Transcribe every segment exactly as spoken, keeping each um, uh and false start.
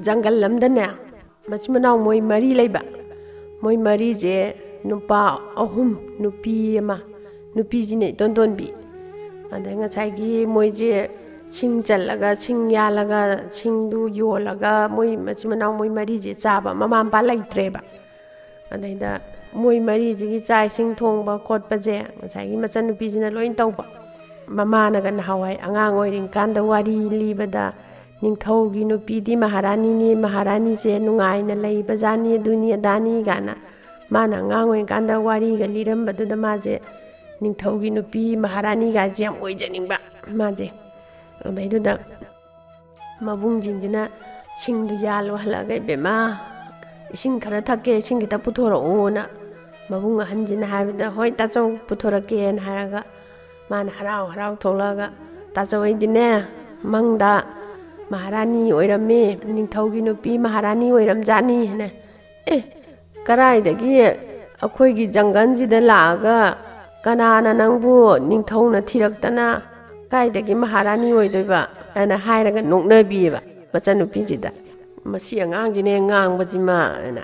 ꯖꯪꯒꯜ ꯑꯃꯗꯅꯦ ꯃꯆꯤꯟ ꯃꯅꯥꯎ ꯃꯣꯏ ꯃꯔꯤ ꯂꯩꯕ꯫ ꯃꯣꯏ ꯃꯔꯤꯁꯦ ꯅꯨꯄꯥ ꯑꯍꯨꯝ, ꯅꯨꯄꯤ ꯑꯃ꯫ ꯅꯨꯄꯤꯁꯤꯅ ꯏꯇꯣꯟ ꯇꯣꯟꯕꯤ꯫ ꯑꯗꯩ ꯉꯁꯥꯏꯒꯤ ꯃꯣꯏꯁꯦ ꯁꯤꯡ ꯆꯜꯂꯒ, ꯁꯤꯡ ꯌꯥꯜꯂꯒ, ꯁꯤꯡꯗꯨ ꯌꯣꯜꯂꯒ ꯃꯣꯏ ꯃꯆꯤꯟ ꯃꯅꯥꯎ ꯃꯣꯏ ꯃꯔꯤꯁꯦ ꯆꯥꯕ꯫ ꯃꯃꯥ ꯃꯄꯥ ꯂꯩꯇ꯭ꯔꯦꯕ꯫ ꯑꯗꯩꯗ ꯃꯣꯏ ꯃꯔꯤꯁꯤꯒꯤ ꯆꯥꯛ ꯏꯁꯤꯡ ꯊꯣꯡꯕ ꯈꯣꯠꯄꯁꯦ ꯉꯁꯥꯏꯒꯤ ꯃꯆꯟꯅꯨꯄꯤꯁꯤꯅ ꯂꯣꯏ ꯇꯧꯕ꯫ ꯃꯃꯥꯅꯒ ꯅꯍꯥꯟꯋꯥꯏ ꯑꯉꯥꯡ ꯑꯣꯏꯔꯤꯀꯥꯟꯗ ꯋꯥꯔꯤ ꯂꯤꯕꯗ, "ꯅꯤꯡꯊꯧꯒꯤ ꯅꯨꯄꯤꯗꯤ ꯃꯍꯥꯔꯥꯅꯤꯅꯤ, ꯃꯍꯥꯔꯥꯅꯤꯁꯦ ꯅꯨꯡꯉꯥꯏꯅ ꯂꯩꯕꯖꯥꯠꯅꯤ, ꯑꯗꯨꯅꯤ ꯑꯗꯥꯅꯤ" ꯀꯥꯏꯅ ꯃꯥꯅ ꯑꯉꯥꯡ ꯑꯣꯏꯔꯤꯀꯥꯟꯗ ꯋꯥꯔꯤꯒ ꯂꯤꯔꯝꯕꯗꯨꯗ ꯃꯥꯁꯦ ꯅꯤꯡꯊꯧꯒꯤ ꯅꯨꯄꯤ ꯃꯍꯥꯔꯥꯅꯤꯒꯥꯏꯁꯦ ꯌꯥꯝ ꯑꯣꯏꯖꯅꯤꯡꯕ ꯃꯥꯁꯦ꯫ ꯑꯗꯩꯗꯨꯗ ꯃꯕꯨꯡꯁꯤꯡꯗꯨꯅ ꯁꯤꯡꯗꯨ ꯌꯥꯜꯂꯨ ꯍꯜꯂꯛꯑꯒ, "ꯏꯕꯦꯝꯃ, ꯏꯁꯤꯡ ꯈꯔ ꯊꯛꯀꯦ, ꯏꯁꯤꯡ ꯈꯤꯇ ꯄꯨꯊꯣꯔꯛꯎꯅ" ꯃꯕꯨꯡ ꯑꯍꯟꯁꯤꯅ ꯍꯥꯏꯕꯗ, "ꯍꯣꯏ ꯇꯥꯆꯧ, ꯄꯨꯊꯣꯔꯛꯀꯦꯅ" ꯍꯥꯏꯔꯒ ꯃꯥꯅ ꯍꯔꯥꯎ ꯍꯔꯥꯎ ꯊꯣꯛꯂꯛꯑꯒ, "ꯇꯥꯆꯧ, ꯑꯩꯗꯤꯅꯦ ꯃꯪꯗ ꯃꯍꯥꯔꯥꯅꯤ ꯑꯣꯏꯔꯝꯃꯤ, ꯅꯤꯡꯊꯧꯒꯤ ꯅꯨꯄꯤ ꯃꯍꯥꯔꯥꯅꯤ ꯑꯣꯏꯔꯝꯖꯥꯠꯅꯤ" ꯍꯥꯏꯅ꯫ "ꯑꯦ, ꯀꯔꯥꯏꯗꯒꯤ ꯑꯩꯈꯣꯏꯒꯤ ꯖꯪꯒꯜꯁꯤꯗ ꯂꯥꯛꯑꯒ ꯀꯅꯥꯅ ꯅꯪꯕꯨ ꯅꯤꯡꯊꯧꯅ ꯊꯤꯔꯛꯇꯅ ꯀꯥꯏꯗꯒꯤ ꯃꯍꯥꯔꯥꯅꯤ ꯑꯣꯏꯗꯣꯏꯕ?" ꯍꯥꯏꯅ ꯍꯥꯏꯔꯒ ꯅꯣꯛꯅꯕꯤꯌꯦꯕ ꯃꯆꯟꯅꯨꯄꯤꯁꯤꯗ꯫ "ꯃꯁꯤ ꯑꯉꯥꯡꯁꯤꯅꯦ ꯉꯥꯡꯕꯁꯤꯃ" ꯍꯥꯏꯅ꯫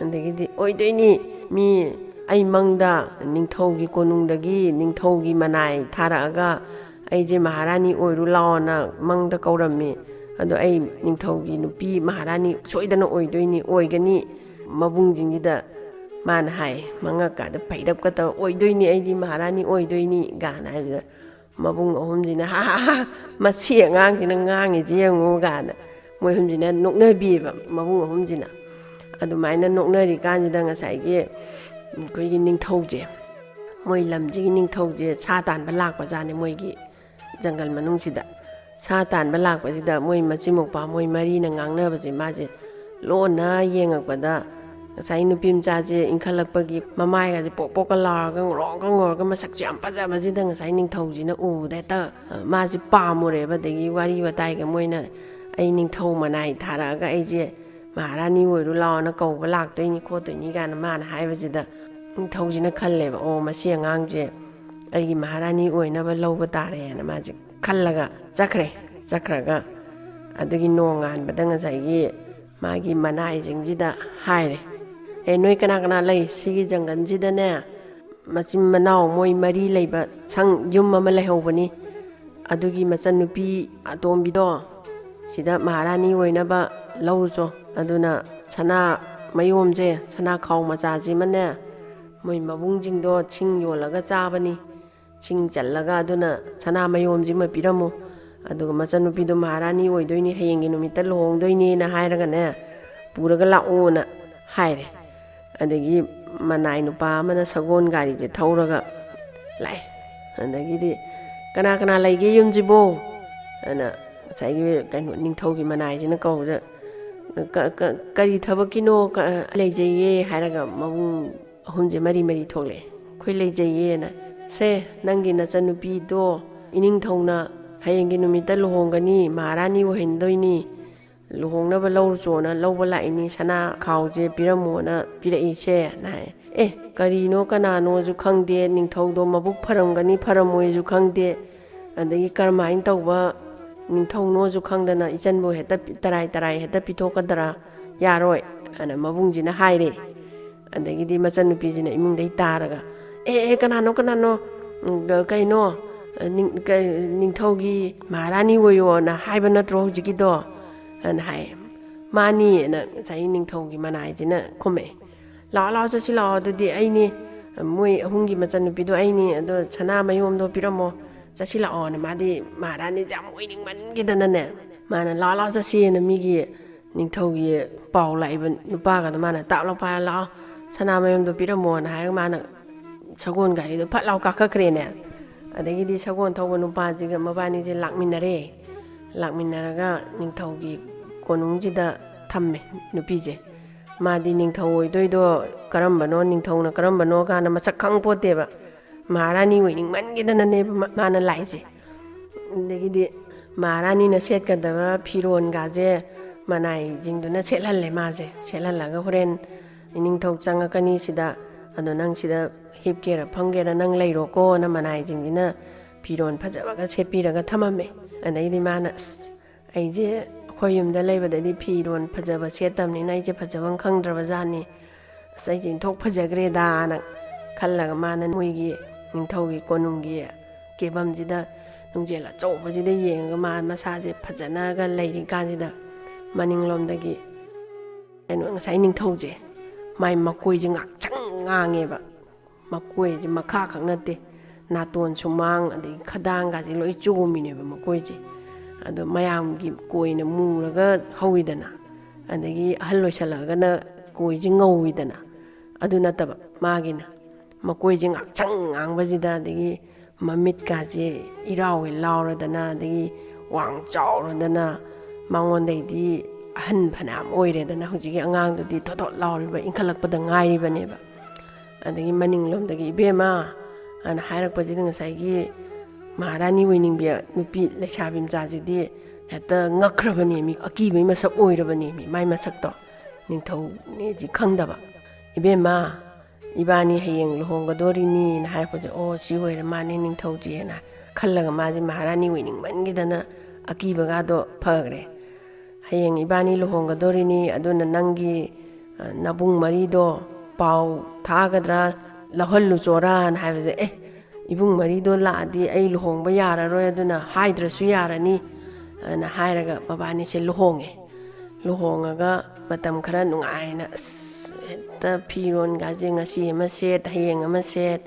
ꯑꯗꯒꯤꯗꯤ, "ꯑꯣꯏꯗꯣꯏꯅꯤ, ꯃꯤ ꯑꯩ ꯃꯪꯗ ꯅꯤꯡꯊꯧꯒꯤ ꯀꯣꯅꯨꯡꯗꯒꯤ ꯅꯤꯡꯊꯧꯒꯤ ꯃꯅꯥꯏ ꯊꯥꯔꯛꯑꯒ ꯑꯩꯁꯦ ꯃꯍꯥꯔꯥꯅꯤ ꯑꯣꯏꯔꯨ ꯂꯥꯛꯑꯣꯅ ꯃꯪꯗ ꯀꯧꯔꯝꯃꯤ꯫ ꯑꯗꯣ ꯑꯩ ꯅꯤꯡꯊꯧꯒꯤ ꯅꯨꯄꯤ ꯃꯍꯥꯔꯥꯅꯤ ꯁꯣꯏꯗꯅ ꯑꯣꯏꯗꯣꯏꯅꯤ, ꯑꯣꯏꯒꯅꯤ" ꯃꯕꯨꯡꯁꯤꯡꯁꯤꯗ ꯃꯥꯅ ꯍꯥꯏ꯫ ꯃꯉꯛꯀꯥꯗ ꯐꯩꯔꯞꯀ ꯇꯧꯔ, "ꯑꯣꯏꯗꯣꯏꯅꯤ, ꯑꯩꯗꯤ ꯃꯍꯥꯔꯥꯅꯤ ꯑꯣꯏꯗꯣꯏꯅꯤ" ꯒꯥꯅ ꯍꯥꯏꯕꯗ ꯃꯕꯨꯡ ꯑꯍꯨꯝꯁꯤꯅ, "ꯍꯥ ꯍꯥ ꯍꯥ, ꯃꯁꯤ ꯑꯉꯥꯡꯁꯤꯅ ꯉꯥꯡꯉꯤꯁꯤ ꯌꯦꯡꯉꯨ" ꯒꯥꯅ ꯃꯣꯏ ꯑꯍꯨꯝꯁꯤꯅ ꯅꯣꯛꯅꯕꯤꯌꯦꯕ, ꯃꯕꯨꯡ ꯑꯍꯨꯝꯁꯤꯅ꯫ ꯑꯗꯨꯃꯥꯏꯅ ꯅꯣꯛꯅꯔꯤꯀꯥꯟꯁꯤꯗ ꯉꯁꯥꯏꯒꯤ ꯑꯩꯈꯣꯏꯒꯤ ꯅꯤꯡꯊꯧꯁꯦ, ꯃꯣꯏ ꯂꯝꯁꯤꯒꯤ ꯅꯤꯡꯊꯧꯁꯦ ꯁꯥ ꯇꯥꯟꯕ ꯂꯥꯛꯄꯖꯥꯠꯅꯤ ꯃꯣꯏꯒꯤ ꯖꯪꯒꯜ ꯃꯅꯨꯡꯁꯤꯗ꯫ ꯁꯥ ꯇꯥꯟꯕ ꯂꯥꯛꯄꯁꯤꯗ ꯃꯣꯏ ꯃꯆꯤꯟ ꯃꯧꯄ꯭ꯋꯥ ꯃꯣꯏ ꯃꯔꯤꯅ ꯉꯥꯡꯅꯕꯁꯦ ꯃꯥꯁꯦ ꯂꯣꯟꯅ ꯌꯦꯡꯉꯛꯄꯗ, ꯉꯁꯥꯏ ꯅꯨꯄꯤ ꯃꯆꯥꯁꯦ ꯏꯟꯈꯠꯂꯛꯄꯒꯤ ꯃꯃꯥꯏꯒꯁꯦ ꯄꯣꯛ ꯄꯣꯛꯀ ꯂꯥꯎꯔꯒ, ꯉꯧꯔꯣꯛꯀ ꯉꯧꯔꯒ, ꯃꯁꯛꯁꯨ ꯌꯥꯝ ꯐꯖꯕꯁꯤꯗ ꯉꯁꯥꯏ ꯅꯤꯡꯊꯧꯁꯤꯅ ꯎꯕꯗ ꯍꯦꯛꯇ, ꯑ, ꯃꯥꯁꯦ ꯄꯥꯝꯃꯨꯔꯦꯕ꯫ ꯑꯗꯒꯤ ꯋꯥꯔꯤ ꯋꯥꯇꯥꯏꯒ ꯃꯣꯏꯅ, "ꯑꯩ ꯅꯤꯡꯊꯧ ꯃꯅꯥꯏ ꯊꯥꯔꯛꯑꯒ ꯑꯩꯁꯦ ꯃꯍꯥꯔꯥꯅꯤ ꯑꯣꯏꯔꯨ ꯂꯥꯛꯑꯣꯅ ꯀꯧꯕ ꯂꯥꯛꯇꯣꯏꯅꯤ ꯈꯣꯠꯇꯣꯏꯅꯤ" ꯀꯥꯏꯅ ꯃꯥꯅ ꯍꯥꯏꯕꯁꯤꯗ, ꯅꯤꯡꯊꯧꯁꯤꯅ ꯈꯜꯂꯦꯕ, "ꯑꯣ, ꯃꯁꯤ ꯑꯉꯥꯡꯁꯦ ꯑꯩꯒꯤ ꯃꯍꯥꯔꯥꯅꯤ ꯑꯣꯏꯅꯕ ꯂꯧꯕ ꯇꯥꯔꯦꯅ" ꯃꯥꯁꯦ ꯈꯜꯂꯒ ꯆꯠꯈ꯭ꯔꯦ꯫ ꯆꯠꯈ꯭ꯔꯒ ꯑꯗꯨꯒꯤ ꯅꯣꯡꯉꯥꯟꯕꯗ ꯉꯁꯥꯏꯒꯤ ꯃꯥꯒꯤ ꯃꯅꯥꯏꯁꯤꯡꯁꯤꯗ ꯍꯥꯏꯔꯦ, "ꯑꯦ, ꯅꯣꯏ ꯀꯅꯥ ꯀꯅꯥ ꯂꯩ? ꯁꯤꯒꯤ ꯖꯪꯒꯜꯁꯤꯗꯅꯦ ꯃꯆꯤꯟ ꯃꯅꯥꯎ ꯃꯣꯏ ꯃꯔꯤ ꯂꯩꯕ ꯁꯪ ꯌꯨꯝ ꯑꯃ ꯂꯩꯍꯧꯕꯅꯤ꯫ ꯑꯗꯨꯒꯤ ꯃꯆꯟꯅꯨꯄꯤ ꯑꯇꯣꯝꯕꯤꯗꯣ ꯁꯤꯗ ꯃꯍꯥꯔꯥꯅꯤ ꯑꯣꯏꯅꯕ ꯂꯧꯔꯨꯆꯣ꯫ ꯑꯗꯨꯅ ꯁꯅꯥ ꯃꯌꯣꯝꯁꯦ, ꯁꯅꯥ ꯈꯥꯎ ꯃꯆꯥꯁꯤꯃꯅꯦ, ꯃꯣꯏ ꯃꯕꯨꯡꯁꯤꯡꯗꯣ ꯁꯤꯡ ꯌꯣꯜꯂꯒ ꯆꯥꯕꯅꯤ꯫ ꯁꯤꯡ ꯆꯜꯂꯒ ꯑꯗꯨꯅ ꯁꯅꯥ ꯃꯌꯣꯝꯁꯤꯃ ꯄꯤꯔꯝꯃꯨ꯫ ꯑꯗꯨꯒ ꯃꯆꯟꯅꯨꯄꯤꯗꯣ ꯃꯍꯥꯔꯥꯅꯤ ꯑꯣꯏꯗꯣꯏꯅꯤ, ꯍꯌꯦꯡꯒꯤ ꯅꯨꯃꯤꯠꯇ ꯂꯨꯍꯣꯡꯗꯣꯏꯅꯦꯅ ꯍꯥꯏꯔꯒꯅꯦ, ꯄꯨꯔꯒ ꯂꯥꯛꯑꯣꯅ ꯍꯥꯏꯔꯦ꯫ ꯑꯗꯒꯤ ꯃꯅꯥꯏ ꯅꯨꯄꯥ ꯑꯃꯅ ꯁꯒꯣꯜ ꯒꯥꯔꯤꯁꯦ ꯊꯧꯔꯒ ꯂꯥꯛꯑꯦ꯫ ꯑꯗꯒꯤꯗꯤ, "ꯀꯅꯥ ꯀꯅꯥ ꯂꯩꯒꯦ ꯌꯨꯝꯁꯤꯕꯣ?" ꯑꯅ ꯉꯁꯥꯏꯒꯤ ꯀꯩꯅꯣ, ꯅꯤꯡꯊꯧꯒꯤ ꯃꯅꯥꯏꯁꯤꯅ ꯀꯧꯕꯗ, "ꯀ-, ꯀ-, ꯀꯔꯤ ꯊꯕꯛꯀꯤꯅꯣ?" ꯀ-, "ꯂꯩꯖꯩꯌꯦ" ꯍꯥꯏꯔꯒ ꯃꯕꯨꯡ ꯑꯍꯨꯝꯁꯦ ꯃꯔꯤ ꯃꯔꯤ ꯊꯣꯛꯂꯛꯑꯦ꯫ "ꯑꯩꯈꯣꯏ ꯂꯩꯖꯩꯌꯦꯅ꯫ ꯁꯦ, ꯅꯪꯒꯤ ꯅꯆꯟꯅꯨꯄꯤꯗꯣ ꯏꯅꯤꯡꯊꯧꯅ ꯍꯌꯦꯡꯒꯤ ꯅꯨꯃꯤꯠꯇ ꯂꯨꯍꯣꯡꯒꯅꯤ, ꯃꯍꯥꯔꯥꯅꯤ ꯑꯣꯏꯍꯟꯗꯣꯏꯅꯤ, ꯂꯨꯍꯣꯡꯅꯕ ꯂꯧꯔꯨꯆꯣꯅ ꯂꯧꯕ ꯂꯥꯛꯏꯅꯤ, ꯁꯅꯥ ꯈꯥꯎꯁꯦ ꯄꯤꯔꯝꯃꯣꯅ ꯄꯤꯔꯛꯏꯁꯦꯅ" ꯍꯥꯏ꯫ "ꯑꯦ, ꯀꯔꯤꯅꯣ ꯀꯅꯥꯅꯣꯁꯨ ꯈꯪꯗꯦ, ꯅꯤꯡꯊꯧꯗꯣ ꯃꯕꯨꯛ ꯐꯔꯝꯒꯅꯤ ꯐꯔꯝꯃꯣꯏꯁꯨ ꯈꯪꯗꯦ, ꯑꯗꯒꯤ ꯀꯔꯝꯍꯥꯏꯅ ꯇꯧꯕ ꯅꯤꯡꯊꯧꯅꯣꯁꯨ ꯈꯪꯗꯅ ꯏꯆꯟꯕꯨ ꯍꯦꯛꯇ ꯄꯤ-, ꯇꯔꯥꯏ ꯇꯔꯥꯏ ꯍꯦꯛꯇ ꯄꯤꯊꯣꯛꯀꯗ꯭ꯔꯥ? ꯌꯥꯔꯣꯏ" ꯑꯅ ꯃꯕꯨꯡꯁꯤꯅ ꯍꯥꯏꯔꯦ꯫ ꯑꯗꯒꯤꯗꯤ ꯃꯆꯟꯅꯨꯄꯤꯁꯤꯅ ꯏꯃꯨꯡꯗꯩ ꯇꯥꯔꯒ, "ꯑꯦ, ꯑꯦ, ꯀꯅꯥꯅꯣ, ꯀꯅꯥꯅꯣ? ꯎꯝ, ꯀ-, ꯀꯩꯅꯣ? ꯑ, ꯅꯤꯡ-, ꯀ-, ꯅꯤꯡꯊꯧꯒꯤ ꯃꯍꯥꯔꯥꯅꯤ ꯑꯣꯏꯌꯣꯅ ꯍꯥꯏꯕ ꯅꯠꯇ꯭ꯔꯣ ꯍꯧꯖꯤꯛꯀꯤꯗꯣ?" ꯑꯅ ꯍꯥꯏ꯫ "ꯃꯥꯅꯤ" ꯑꯅ ꯉꯁꯥꯏ ꯅꯤꯡꯊꯧꯒꯤ ꯃꯅꯥꯏꯁꯤꯅ ꯈꯨꯝꯃꯛꯑꯦ꯫ "ꯂꯥꯛꯑꯣ, ꯂꯥꯛꯑꯣ, ꯆꯠꯁꯤ ꯂꯥꯛꯑꯣ, ꯑꯗꯨꯗꯤ ꯑꯩꯅꯤ, ꯃꯣꯏ ꯑꯍꯨꯝꯒꯤ ꯃꯆꯟꯅꯨꯄꯤꯗꯣ ꯑꯩꯅꯤ, ꯑꯗꯣ ꯁꯅꯥ ꯃꯌꯣꯝꯗꯣ ꯄꯤꯔꯝꯃꯣ, ꯆꯠꯁꯤ ꯂꯥꯛꯑꯣꯅ" ꯃꯥꯗꯤ ꯃꯍꯥꯔꯥꯅꯤꯁꯦ ꯌꯥꯝ ꯑꯣꯏꯅꯤꯡꯃꯟꯈꯤꯗꯅꯅꯦ, ꯃꯥꯅ "ꯂꯥꯛꯑꯣ, ꯂꯥꯛꯑꯣ, ꯆꯠꯁꯤꯅ" ꯃꯤꯒꯤ ꯅꯤꯡꯊꯧꯒꯤ ꯄꯥꯎ ꯂꯥꯛꯏꯕ ꯅꯨꯄꯥꯒꯗꯣ ꯃꯥꯅ ꯇꯥꯞ ꯂꯥꯎ ꯄꯥꯏꯔ, "ꯂꯥꯛꯑꯣ, ꯁꯅꯥ ꯃꯌꯣꯝꯗꯣ ꯄꯤꯔꯝꯃꯣꯅ" ꯍꯥꯏꯔꯒ ꯃꯥꯅ ꯁꯒꯣꯜ ꯒꯥꯔꯤꯗꯣ ꯐꯠ ꯂꯥꯎ ꯀꯥꯈꯠꯈ꯭ꯔꯦꯅꯦ꯫ ꯑꯗꯒꯤꯗꯤ ꯁꯒꯣꯜ ꯊꯧꯕ ꯅꯨꯄꯥꯁꯤꯒ ꯃꯕꯥꯅꯤꯁꯦ ꯂꯥꯛꯃꯤꯟꯅꯔꯦ꯫ ꯂꯥꯛꯃꯤꯟꯅꯔꯒ ꯅꯤꯡꯊꯧꯒꯤ ꯀꯣꯅꯨꯡꯁꯤꯗ ꯊꯝꯃꯦ ꯅꯨꯄꯤꯁꯦ꯫ ꯃꯥꯗꯤ ꯅꯤꯡꯊꯧ ꯑꯣꯏꯗꯣꯏꯗꯣ ꯀꯔꯝꯕꯅꯣ, ꯅꯤꯡꯊꯧꯅ ꯀꯔꯝꯕꯅꯣ ꯀꯥꯏꯅ ꯃꯁꯛ ꯈꯪ ꯄꯣꯠꯇꯦꯕ꯫ ꯃꯍꯥꯔꯥꯅꯤ ꯑꯣꯏꯅꯤꯡꯃꯟꯒꯤꯗꯅꯅꯦꯕ ꯃꯥ-, ꯃꯥꯅ ꯂꯥꯛꯏꯁꯦ꯫ ꯑꯗꯒꯤꯗꯤ ꯃꯍꯥꯔꯥꯅꯤꯅ ꯁꯦꯠꯀꯗꯕ ꯐꯤꯔꯣꯟꯒꯥꯁꯦ ꯃꯅꯥꯏꯁꯤꯡꯗꯨꯅ ꯁꯦꯠꯍꯜꯂꯦ ꯃꯥꯁꯦ꯫ ꯁꯦꯠꯍꯜꯂꯒ "ꯍꯣꯔꯦꯟ ꯏꯅꯤꯡꯊꯧ ꯆꯪꯉꯛꯀꯅꯤ ꯁꯤꯗ, ꯑꯗꯣ ꯅꯪ ꯁꯤꯗ ꯍꯤꯞꯀꯦꯔꯥ ꯐꯝꯒꯦꯔꯥ ꯅꯪ ꯂꯩꯔꯣꯀꯣꯅ" ꯃꯅꯥꯏꯁꯤꯡꯁꯤꯅ ꯐꯤꯔꯣꯟ ꯐꯖꯕꯒ ꯁꯦꯠꯄꯤꯔꯒ ꯊꯝꯃꯝꯃꯦ꯫ ꯑꯗꯩꯗꯤ ꯃꯥꯅ, "ꯑꯁ, ꯑꯩꯁꯦ ꯑꯩꯈꯣꯏ ꯌꯨꯝꯗ ꯂꯩꯕꯗꯗꯤ ꯐꯤꯔꯣꯜ ꯐꯖꯕ ꯁꯦꯠꯇꯕꯅꯤꯅ ꯑꯩꯁꯦ ꯐꯖꯕ ꯈꯪꯗ꯭ꯔꯕ ꯖꯥꯠꯅꯤ꯫ "ꯑꯁ, ꯑꯩꯁꯦ ꯏꯟꯊꯣꯛ ꯐꯖꯈ꯭ꯔꯦꯗꯥꯅ" ꯈꯜꯂꯒ ꯃꯥꯅ ꯃꯣꯏꯒꯤ ꯅꯤꯡꯊꯧꯒꯤ ꯀꯣꯅꯨꯡꯒꯤ ꯀꯦꯕꯝꯁꯤꯗ ꯅꯨꯡꯖꯦꯜ ꯑꯆꯧꯕꯁꯤꯗ ꯌꯦꯡꯉꯒ ꯃꯥ ꯃꯁꯥꯁꯦ ꯐꯖꯅꯒ ꯂꯩꯔꯤ ꯀꯥꯟꯁꯤꯗ ꯃꯅꯤꯡꯂꯣꯝꯗꯒꯤ ꯀꯩꯅꯣ, ꯉꯁꯥꯏ ꯅꯤꯡꯊꯧꯁꯦ ꯃꯥꯏ ꯃꯀꯣꯏꯁꯦ ꯉꯥꯛꯁꯪ ꯉꯥꯡꯉꯦꯕ꯫ ꯃꯀꯣꯏꯁꯦ ꯃꯈꯥ ꯈꯛ ꯅꯠꯇꯦ, ꯅꯥꯇꯣꯟ ꯁꯨꯃꯥꯡ ꯑꯗꯒꯤ ꯈꯗꯥꯡꯒꯁꯦ ꯂꯣꯏ ꯆꯣꯝꯃꯤꯅꯦꯕ ꯃꯀꯣꯏꯁꯦ꯫ ꯑꯗꯣ ꯃꯌꯥꯝꯒꯤ ꯀꯣꯏꯅ ꯃꯨꯔꯒ ꯍꯧꯋꯤꯗꯅ, ꯑꯗꯒꯤ ꯑꯍꯜ ꯑꯣꯏꯁꯜꯂꯛꯑꯒꯅ ꯀꯣꯏꯁꯦ ꯉꯧꯋꯤꯗꯅ, ꯑꯗꯨ ꯅꯠꯇꯕ ꯃꯥꯒꯤꯅ꯫ ꯃꯀꯣꯏꯁꯦ ꯉꯥꯛꯁꯪ ꯉꯥꯡꯕꯁꯤꯗ, ꯑꯗꯒꯤ ꯃꯃꯤꯠꯀꯥꯁꯦ ꯏꯔꯥꯎꯒꯩ ꯂꯥꯎꯔꯗꯅ, ꯑꯗꯒꯤ ꯋꯥꯡ ꯆꯥꯎꯔꯗꯅ, ꯃꯉꯣꯟꯗꯩꯗꯤ ꯑꯍꯟ ꯐꯅꯌꯥꯝ ꯑꯣꯏꯔꯦꯗꯅ, ꯍꯧꯖꯤꯛꯀꯤ ꯑꯉꯥꯡꯗꯨꯗꯤ ꯊꯣꯠ ꯊꯣꯠ ꯂꯥꯎꯔꯤꯕ, ꯏꯟꯈꯠꯂꯛꯄꯗ ꯉꯥꯏꯔꯤꯕꯅꯦꯕ꯫ ꯑꯗꯒꯤ ꯃꯅꯤꯡꯂꯣꯝꯗꯒꯤ, "ꯏꯕꯦꯝꯃ" ꯑꯅ ꯍꯥꯏꯔꯛꯄꯁꯤꯗ ꯉꯁꯥꯏꯒꯤ ꯃꯍꯥꯔꯥꯅꯤ ꯑꯣꯏꯅꯤꯡꯕꯤ ꯅꯨꯄꯤ ꯂꯩꯁꯥꯕꯤ ꯃꯆꯥꯁꯤꯗꯤ ꯍꯦꯛꯇ ꯉꯛꯈ꯭ꯔꯕꯅꯦꯃꯤ, ꯑꯀꯤꯕꯩ ꯃꯁꯛ ꯑꯣꯏꯔꯕꯅꯦꯃꯤ ꯃꯥꯏ ꯃꯁꯛꯇꯣ, ꯅꯤꯡꯊꯧꯅꯦꯁꯤ ꯈꯪꯗꯕ꯫ "ꯏꯕꯦꯝꯃ, ꯏꯕꯥꯅꯤ ꯍꯌꯦꯡ ꯂꯨꯍꯣꯡꯒꯗꯣꯔꯤꯅꯤꯅ" ꯍꯥꯏꯔꯛꯄꯁꯦ, "ꯑꯣ, ꯁꯤ ꯑꯣꯏꯔꯦ ꯃꯥꯅꯦ ꯅꯤꯡꯊꯧꯁꯦꯅ" ꯈꯜꯂꯒ ꯃꯥꯁꯦ ꯃꯍꯥꯔꯥꯅꯤ ꯑꯣꯏꯅꯤꯡꯃꯟꯒꯤꯗꯅ ꯑꯀꯤꯕꯒꯗꯣ ꯐꯈ꯭ꯔꯦ꯫ "ꯍꯌꯦꯡ ꯏꯕꯥꯅꯤ ꯂꯨꯍꯣꯡꯒꯗꯣꯔꯤꯅꯤ, ꯑꯗꯨꯅ ꯅꯪꯒꯤ, ꯑ, ꯅꯕꯨꯡ ꯃꯔꯤꯗꯣ ꯄꯥꯎ ꯊꯥꯒꯗ꯭ꯔꯥ, ꯂꯧꯍꯜꯂꯨꯆꯣꯔꯥꯅ" ꯍꯥꯏꯕꯁꯦ, "ꯑꯦ, ꯏꯕꯨꯡ ꯃꯔꯤꯗꯣ ꯂꯥꯛꯑꯗꯤ ꯑꯩ ꯂꯨꯍꯣꯡꯕ ꯌꯥꯔꯔꯣꯏ, ꯑꯗꯨꯅ ꯍꯥꯏꯗ꯭ꯔꯁꯨ ꯌꯥꯔꯅꯤ" ꯑꯅ ꯍꯥꯏꯔꯒ ꯃꯕꯥꯅꯤꯁꯦ ꯂꯨꯍꯣꯡꯉꯦ꯫ ꯂꯨꯍꯣꯡꯉꯒ ꯃꯇꯝ ꯈꯔ ꯅꯨꯡꯉꯥꯏꯅ, ꯑꯁ, ꯍꯦꯛꯇ ꯐꯤꯔꯣꯟꯒꯁꯦ ꯉꯁꯤ ꯑꯃ ꯁꯦꯠ, ꯍꯌꯦꯡ ꯑꯃ ꯁꯦꯠ,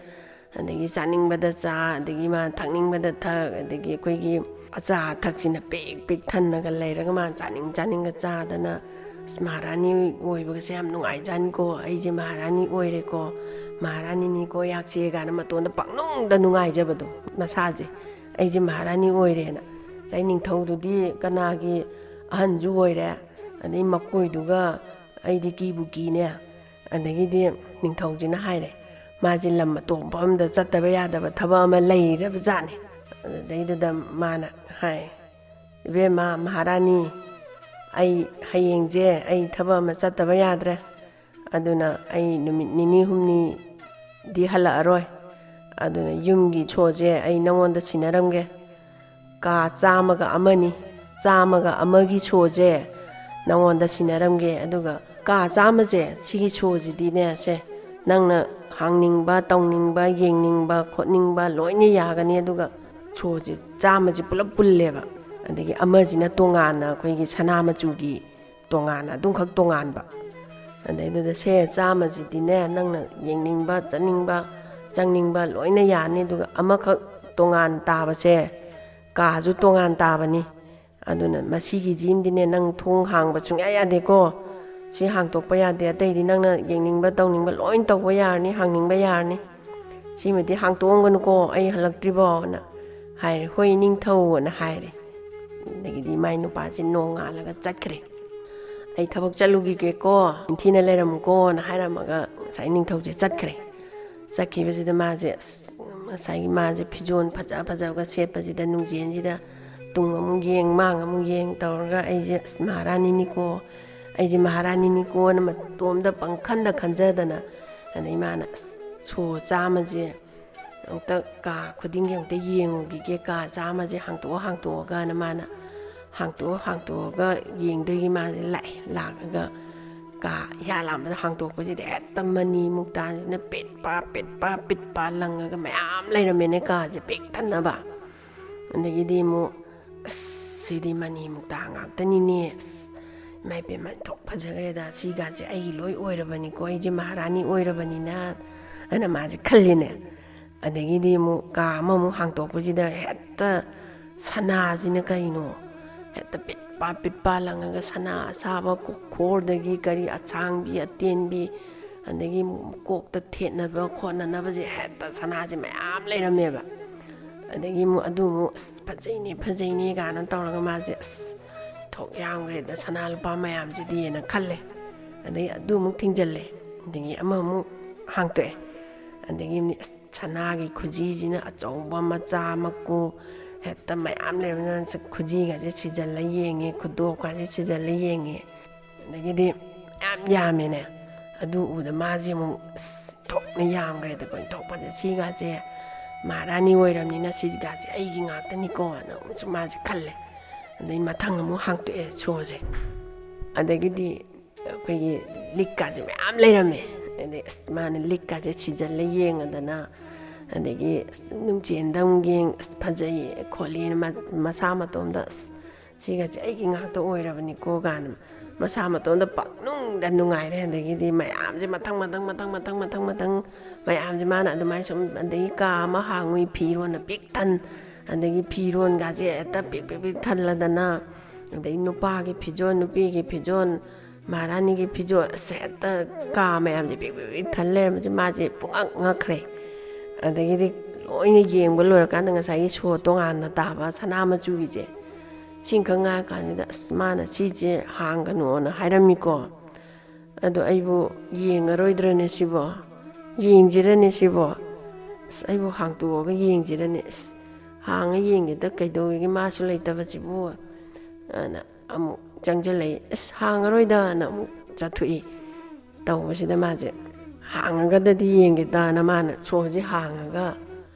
ꯑꯗꯒꯤ ꯆꯥꯅꯤꯡꯕꯗ ꯆꯥ, ꯑꯗꯒꯤ ꯃꯥ ꯊꯛꯅꯤꯡꯕꯗ ꯊꯛ, ꯑꯗꯒꯤ ꯑꯩꯈꯣꯏꯒꯤ ꯑꯆꯥ ꯑꯊꯛꯁꯤꯅ ꯄꯤꯛ ꯄꯤꯛ ꯊꯟꯅꯒ ꯂꯩꯔꯒ ꯃꯥ ꯆꯥꯅꯤꯡ ꯆꯥꯅꯤꯡꯒ ꯆꯥꯗꯅ, "ꯑꯁ, ꯃꯍꯥꯔꯥꯅꯤ ꯑꯣꯏꯕꯒꯁꯦ ꯌꯥꯝ ꯅꯨꯡꯉꯥꯏꯖꯥꯠꯅꯤꯀꯣ, ꯑꯩꯁꯦ ꯃꯍꯥꯔꯥꯅꯤ ꯑꯣꯏꯔꯦꯀꯣ, ꯃꯍꯥꯔꯥꯅꯤꯅꯤꯀꯣ ꯑꯩꯍꯥꯛꯁꯦ" ꯀꯥꯏꯅ ꯃꯇꯣꯟꯗ ꯄꯪꯅꯨꯡꯗ ꯅꯨꯡꯉꯥꯏꯖꯕꯗꯣ ꯃꯁꯥꯁꯦ, "ꯑꯩꯁꯦ ꯃꯍꯥꯔꯥꯅꯤ ꯑꯣꯏꯔꯦꯅ"꯫ ꯉꯁꯥꯏ ꯅꯤꯡꯊꯧꯗꯨꯗꯤ ꯀꯅꯥꯒꯤ ꯑꯍꯟꯁꯨ ꯑꯣꯏꯔꯦ, ꯑꯗꯩ ꯃꯀꯣꯏꯗꯨꯒ ꯑꯩꯗꯤ ꯀꯤꯕꯨ ꯀꯤꯅꯦ꯫ ꯑꯗꯒꯤꯗꯤ ꯅꯤꯡꯊꯧꯁꯤꯅ ꯍꯥꯏꯔꯦ, ꯃꯥꯁꯦ ꯂꯝ ꯑꯇꯣꯞꯄ ꯑꯝꯗ ꯆꯠꯇꯕ ꯌꯥꯗꯕ ꯊꯕꯛ ꯑꯃ ꯂꯩꯔꯕ ꯖꯥꯠꯅꯤ꯫ ꯑꯗꯨꯗꯩꯗꯨꯗ ꯃꯥꯅ ꯍꯥꯏ, "ꯏꯕꯦꯝꯃ ꯃꯍꯥꯔꯥꯅꯤ, ꯑꯩ ꯍꯌꯦꯡꯁꯦ ꯑꯩ ꯊꯕꯛ ꯑꯃ ꯆꯠꯇꯕ ꯌꯥꯗ꯭ꯔꯦ, ꯑꯗꯨꯅ ꯑꯩ ꯅꯨꯃꯤꯠ ꯅꯤꯅꯤ ꯍꯨꯝꯅꯤꯗꯤ ꯍꯜꯂꯛꯑꯔꯣꯏ꯫ ꯑꯗꯨꯅ ꯌꯨꯝꯒꯤ ꯁꯣꯁꯦ ꯑꯩ ꯅꯉꯣꯟꯗ ꯁꯤꯟꯅꯔꯝꯒꯦ꯫ ꯀꯥ ꯆꯥꯝꯃꯒ ꯑꯃꯅꯤ, ꯆꯥꯝꯃꯒ ꯑꯃꯒꯤ ꯁꯣꯁꯦ ꯅꯉꯣꯟꯗ ꯁꯤꯟꯅꯔꯝꯒꯦ꯫ ꯑꯗꯨꯒ ꯀꯥ ꯆꯥꯝꯃꯁꯦ, ꯁꯤꯒꯤ ꯁꯣꯁꯤꯗꯤꯅꯦ, ꯁꯦ, ꯅꯪꯅ ꯍꯥꯡꯅꯤꯡꯕ, ꯇꯧꯅꯤꯡꯕ, ꯌꯦꯡꯅꯤꯡꯕ, ꯈꯣꯠꯅꯤꯡꯕ ꯂꯣꯏꯅ ꯌꯥꯒꯅꯤ꯫ ꯑꯗꯨꯒ ꯁꯣꯁꯦ ꯆꯥꯝꯃꯁꯦ ꯄꯨꯂꯞ ꯄꯨꯜꯂꯦꯕ꯫ ꯑꯗꯒꯤ ꯑꯃꯁꯤꯅ ꯇꯣꯉꯥꯟꯅ ꯑꯩꯈꯣꯏꯒꯤ ꯁꯅꯥ ꯃꯆꯨꯒꯤ ꯇꯣꯉꯥꯟꯅ ꯑꯗꯨꯝꯈꯛ ꯇꯣꯉꯥꯟꯕ꯫ ꯑꯗꯩꯗꯨꯗ ꯁꯦ ꯆꯥꯝꯃꯁꯤꯗꯤꯅꯦ, ꯅꯪꯅ ꯌꯦꯡꯅꯤꯡꯕ, ꯆꯠꯅꯤꯡꯕ, ꯆꯪꯅꯤꯡꯕ ꯂꯣꯏꯅ ꯌꯥꯅꯤ꯫ ꯑꯗꯨꯒ ꯑꯃꯈꯛ ꯇꯣꯉꯥꯟ ꯇꯥꯕꯁꯦ, ꯀꯥꯁꯨ ꯇꯣꯉꯥꯟ ꯇꯥꯕꯅꯤ꯫ ꯑꯗꯨꯅ ꯃꯁꯤꯒꯤꯁꯤꯃꯗꯤꯅꯦ, ꯅꯪ ꯊꯣꯡ ꯍꯥꯡꯕ ꯁꯨꯡꯌꯥ ꯌꯥꯗꯦꯀꯣ꯫ ꯁꯤ ꯍꯥꯡꯇꯣꯛꯄ ꯌꯥꯗꯦ꯫ ꯑꯇꯩꯗꯤ ꯅꯪꯅ ꯌꯦꯡꯅꯤꯡꯕ, ꯇꯧꯅꯤꯡꯕ ꯂꯣꯏ ꯇꯧꯕ ꯌꯥꯔꯅꯤ, ꯍꯥꯡꯅꯤꯡꯕ ꯌꯥꯔꯅꯤ꯫ ꯁꯤꯃꯗꯤ ꯍꯥꯡꯇꯣꯛꯑꯝꯒꯅꯨꯀꯣ, ꯑꯩ ꯍꯜꯂꯛꯇ꯭ꯔꯤꯐꯥꯎꯅ ꯍꯥꯏꯔꯦ꯫ "ꯍꯣꯏ, ꯏꯅꯤꯡꯊꯧ" ꯑꯅ ꯍꯥꯏꯔꯦ꯫ ꯑꯗꯒꯤꯗꯤ ꯃꯥꯏ ꯅꯨꯄꯥꯁꯦ ꯅꯣꯡꯉꯥꯜꯂꯒ ꯆꯠꯈ꯭ꯔꯦ꯫ "ꯑꯩ ꯊꯕꯛ ꯆꯠꯂꯨꯈꯤꯒꯦꯀꯣ, ꯅꯤꯡꯊꯤꯅ ꯂꯩꯔꯝꯃꯨꯀꯣꯅ" ꯍꯥꯏꯔꯝꯃꯒ ꯉꯁꯥꯏ ꯅꯤꯡꯊꯧꯁꯦ ꯆꯠꯈ꯭ꯔꯦ꯫ ꯆꯠꯈꯤꯕꯁꯤꯗ ꯃꯥꯁꯦ, ꯑꯁ, ꯉꯁꯥꯏꯒꯤ ꯃꯥꯁꯦ ꯐꯤꯖꯣꯜ ꯐꯖ ꯐꯖꯕꯒ ꯁꯦꯠꯄꯁꯤꯗ ꯅꯨꯡꯖꯦꯟꯁꯤꯗ ꯇꯨꯡ ꯑꯃꯨꯛ ꯌꯦꯡ, ꯃꯥꯡ ꯑꯃꯨꯛ ꯌꯦꯡ ꯇꯧꯔꯒ, "ꯑꯩꯁꯦ, ꯑꯁ, ꯃꯍꯥꯔꯥꯅꯤꯅꯤꯀꯣ, ꯑꯩꯁꯦ ꯃꯍꯥꯔꯥꯅꯤꯅꯤꯀꯣꯅ" ꯃꯇꯣꯝꯗ ꯄꯪꯈꯟꯗ ꯈꯟꯖꯗꯅ, ꯑꯗꯩ ꯃꯥꯅ, "ꯑꯁ, ꯁꯣ ꯆꯥꯝꯃꯁꯦ ꯑꯃꯨꯛꯇ ꯀꯥ ꯈꯨꯗꯤꯡꯒꯤ ꯑꯃꯨꯛꯇ ꯌꯦꯡꯉꯨꯈꯤꯒꯦ, ꯀꯥ ꯆꯥꯝꯃꯁꯦ ꯍꯥꯡꯇꯣꯛꯑ ꯍꯥꯡꯇꯣꯛꯑꯒꯅ" ꯃꯥꯅ ꯍꯥꯡꯇꯣꯛꯑ ꯍꯥꯡꯇꯣꯛꯑꯒ ꯌꯦꯡꯗꯣꯏꯒꯤ ꯃꯥꯁꯦ ꯂꯥꯛꯑꯦ꯫ ꯂꯥꯛꯑꯒ ꯀꯥ ꯏꯍꯥꯟ ꯍꯥꯟꯕꯗ ꯍꯥꯡꯇꯣꯛꯄꯁꯤꯗ ꯍꯦꯛꯇ ꯃꯅꯤ ꯃꯨꯛꯇꯥꯁꯤꯅ ꯄꯤꯠ ꯄꯥ, ꯄꯤꯠ ꯄꯥ, ꯄꯤꯠ ꯄꯥ ꯂꯪꯉꯒ ꯃꯌꯥꯝ ꯂꯩꯔꯝꯃꯦꯅꯦ ꯀꯥꯁꯦ ꯄꯤꯛ ꯊꯟꯅꯕ꯫ ꯑꯗꯒꯤꯗꯤ ꯑꯃꯨꯛ, "ꯑꯁ, ꯁꯤꯗꯤ ꯃꯅꯤ ꯃꯨꯛꯇꯥ ꯉꯥꯛꯇꯅꯤꯅꯦ꯫ ꯑꯁ, ꯏꯃꯥ ꯏꯄꯦꯝꯃ, ꯊꯣꯛ ꯐꯖꯈ꯭ꯔꯦꯗ, ꯁꯤꯒꯥꯁꯦ ꯑꯩꯒꯤ ꯂꯣꯏ ꯑꯣꯏꯔꯕꯅꯤꯀꯣ, ꯑꯩꯁꯦ ꯃꯍꯥꯔꯥꯅꯤ ꯑꯣꯏꯔꯕꯅꯤꯅ", ꯑꯅ ꯃꯥꯁꯦ ꯈꯜꯂꯤꯅꯦ꯫ ꯑꯗꯒꯤꯗꯤ ꯑꯃꯨꯛ ꯀꯥ ꯑꯃꯃꯨꯛ ꯍꯥꯡꯇꯣꯛꯄꯁꯤꯗ ꯍꯦꯛꯇ ꯁꯅꯥꯁꯤꯅ ꯀꯩꯅꯣ, ꯍꯦꯛꯇ ꯄꯤꯠ ꯄꯥ, ꯄꯤꯠ ꯄꯥ ꯂꯪꯉꯒ ꯁꯅꯥ ꯑꯁꯥꯕ ꯀꯣ-, ꯈꯣꯔꯗꯒꯤ ꯀꯔꯤ ꯑꯁꯥꯡꯕꯤ, ꯑꯇꯦꯟꯕꯤ, ꯑꯗꯒꯤ ꯀꯣꯛꯇ ꯊꯦꯠꯅꯕ ꯈꯣꯠꯅꯅꯕꯁꯦ ꯍꯦꯛꯇ ꯁꯅꯥꯁꯦ ꯃꯌꯥꯝ ꯂꯩꯔꯝꯃꯦꯕ꯫ ꯑꯗꯒꯤ ꯑꯃꯨꯛ ꯑꯗꯨ ꯑꯃꯨꯛ, "ꯑꯁ, ꯐꯖꯩꯅꯦ, ꯐꯖꯩꯅꯦ" ꯀꯥꯏꯅ ꯇꯧꯔꯒ ꯃꯥꯁꯦ, "ꯑꯁ, ꯊꯣꯛ ꯌꯥꯝꯈ꯭ꯔꯦꯗ ꯁꯅꯥ ꯂꯨꯄꯥ ꯃꯌꯥꯝꯁꯤꯗꯤꯅ" ꯈꯜꯂꯦ꯫ ꯑꯗꯒꯤ ꯑꯗꯨ ꯑꯃꯨꯛ ꯊꯤꯡꯖꯤꯜꯂꯦ꯫ ꯑꯗꯒꯤ ꯑꯃꯃꯨꯛ ꯍꯥꯡꯇꯣꯛꯑꯦ꯫ ꯑꯗꯒꯤ ꯑꯃꯨꯛ, "ꯑꯁ, ꯁꯅꯥꯒꯤ ꯈꯨꯖꯤꯁꯤꯅ ꯑꯆꯧꯕ, ꯃꯆꯥ, ꯃꯀꯨ ꯍꯦꯛꯇ ꯃꯌꯥꯝ ꯂꯩꯔꯝꯗꯅ ꯈꯨꯖꯤꯒꯁꯦ ꯁꯤꯖꯜꯂ ꯌꯦꯡꯉꯦ, ꯈꯨꯗꯣꯞꯀꯁꯦ ꯁꯤꯖꯜꯂ ꯌꯦꯡꯉꯦ"꯫ ꯑꯗꯒꯤꯗꯤ ꯌꯥꯝ ꯌꯥꯝꯃꯦꯅꯦ꯫ ꯑꯗꯨ ꯎꯕꯗ ꯃꯥꯁꯦ ꯑꯃꯨꯛ, "ꯑꯁ, ꯊꯣꯛꯅ ꯌꯥꯝꯈ꯭ꯔꯦꯗꯀꯣ, ꯊꯣꯛꯄꯗ ꯁꯤꯒꯥꯁꯦ ꯃꯍꯥꯔꯥꯅꯤ ꯑꯣꯏꯔꯕꯅꯤꯅ ꯁꯤꯒꯥꯁꯦ ꯑꯩꯒꯤ ꯉꯥꯛꯇꯅꯤꯀꯣ" ꯑꯅ ꯑꯃꯨꯛꯁꯨ ꯃꯥꯁꯦ ꯈꯜꯂꯦ꯫ ꯑꯗꯩ ꯃꯊꯪ ꯑꯃꯨꯛ ꯍꯥꯡꯇꯣꯛꯑꯦ ꯁꯣꯁꯦ꯫ ꯑꯗꯒꯤꯗꯤ ꯑꯩꯈꯣꯏꯒꯤ ꯂꯤꯛꯀꯥꯁꯦ ꯃꯌꯥꯝ ꯂꯩꯔꯝꯃꯦ꯫ ꯑꯗꯩ ꯑꯁ, ꯃꯥꯅ ꯂꯤꯛꯀꯥꯁꯦ ꯁꯤꯖꯜꯂ ꯌꯦꯡꯉꯗꯅ, ꯑꯗꯒꯤ ꯑꯁ, ꯅꯨꯡꯆꯦꯟꯗ ꯑꯃꯨꯛ ꯌꯦꯡ, ꯑꯁ, ꯐꯖꯩ ꯈꯣꯠꯂꯤꯅ ꯃ-, ꯃꯁꯥ ꯃꯇꯣꯝꯗ, "ꯑꯁ, ꯁꯤꯒꯁꯦ ꯑꯩꯒꯤ ꯉꯥꯛꯇ ꯑꯣꯏꯔꯕꯅꯤꯀꯣ" ꯀꯥꯏꯅ ꯃꯁꯥ ꯃꯇꯣꯝꯗ ꯄꯪꯅꯨꯡꯗ ꯅꯨꯡꯉꯥꯏꯔꯦ꯫ ꯑꯗꯒꯤꯗꯤ ꯃꯌꯥꯝꯁꯦ ꯃꯊꯪ ꯃꯊꯪ ꯃꯊꯪ ꯃꯊꯪ ꯃꯊꯪ ꯃꯊꯪ ꯃꯌꯥꯝꯁꯦ ꯃꯥꯅ ꯑꯗꯨꯃꯥꯏꯅ ꯁꯨꯝ, ꯑꯗꯒꯤ ꯀꯥ ꯑꯃ ꯍꯥꯡꯉꯨꯏ, ꯐꯤꯔꯣꯟꯅ ꯄꯤꯛ ꯊꯟ, ꯑꯗꯒꯤ ꯐꯤꯔꯣꯟꯒꯁꯦ ꯍꯦꯛꯇ ꯄꯤꯛ ꯄꯤꯛ ꯄꯤꯛ ꯊꯜꯂꯗꯅ, ꯑꯗꯩ ꯅꯨꯄꯥꯒꯤ ꯐꯤꯖꯣꯜ, ꯅꯨꯄꯤꯒꯤ ꯐꯤꯖꯣꯜ, ꯃꯍꯥꯔꯥꯅꯤꯒꯤ ꯐꯤꯖꯣꯜ, ꯑꯁ, ꯍꯦꯛꯇ ꯀꯥ ꯃꯌꯥꯝꯁꯦ ꯄꯤꯛ ꯄꯤꯛ ꯄꯤꯛ ꯊꯜ ꯂꯩꯔꯝꯕꯁꯦ ꯃꯥꯁꯦ ꯄꯨꯡꯉꯛ ꯉꯛꯈ꯭ꯔꯦ꯫ ꯑꯗꯒꯤꯗꯤ ꯂꯣꯏꯅ ꯌꯦꯡꯕ ꯂꯣꯏꯔꯀꯥꯟꯗ ꯉꯁꯥꯏꯒꯤ ꯁꯣ ꯇꯣꯉꯥꯟꯅ ꯇꯥꯕ ꯁꯅꯥ ꯃꯆꯨꯒꯤꯁꯦ, ꯁꯤꯈꯛ ꯉꯥꯏꯔ ꯀꯥꯟꯁꯤꯗ, "ꯑꯁ, ꯃꯥꯅ ꯁꯤꯁꯦ ꯍꯥꯡꯒꯅꯣꯅ ꯍꯥꯏꯔꯝꯃꯤꯀꯣ, ꯑꯗꯣ ꯑꯩꯕꯨ ꯌꯦꯡꯉꯔꯣꯏꯗ꯭ꯔꯅꯦ ꯁꯤꯕꯣ? ꯌꯦꯡꯁꯤꯔꯅꯦ ꯁꯤꯕꯣ? ꯑꯁ, ꯑꯩꯕꯨ ꯍꯥꯡꯇꯣꯛꯑꯒ ꯌꯦꯡꯁꯤꯔꯅꯦ? ꯑꯁ, ꯍꯥꯡꯉ ꯌꯦꯡꯒꯦꯗ, ꯀꯩꯗꯧꯋꯦꯒꯦ ꯃꯥꯁꯨ ꯂꯩꯇꯕꯁꯤꯕꯨ?" ꯑꯅ ꯑꯃꯨꯛ ꯆꯪꯁꯤꯜꯂꯛꯏ꯫ "ꯑꯁ, ꯍꯥꯡꯉꯔꯣꯏꯗꯅ" ꯑꯃꯨꯛ ꯆꯠꯊꯣꯛꯏ꯫ ꯇꯧꯕꯁꯤꯗ ꯃꯥꯁꯦ ꯍꯥꯡꯉꯒꯗꯗꯤ ꯌꯦꯡꯒꯦꯗꯅ ꯃꯥꯅ ꯁꯣꯁꯦ ꯍꯥꯡꯉꯒ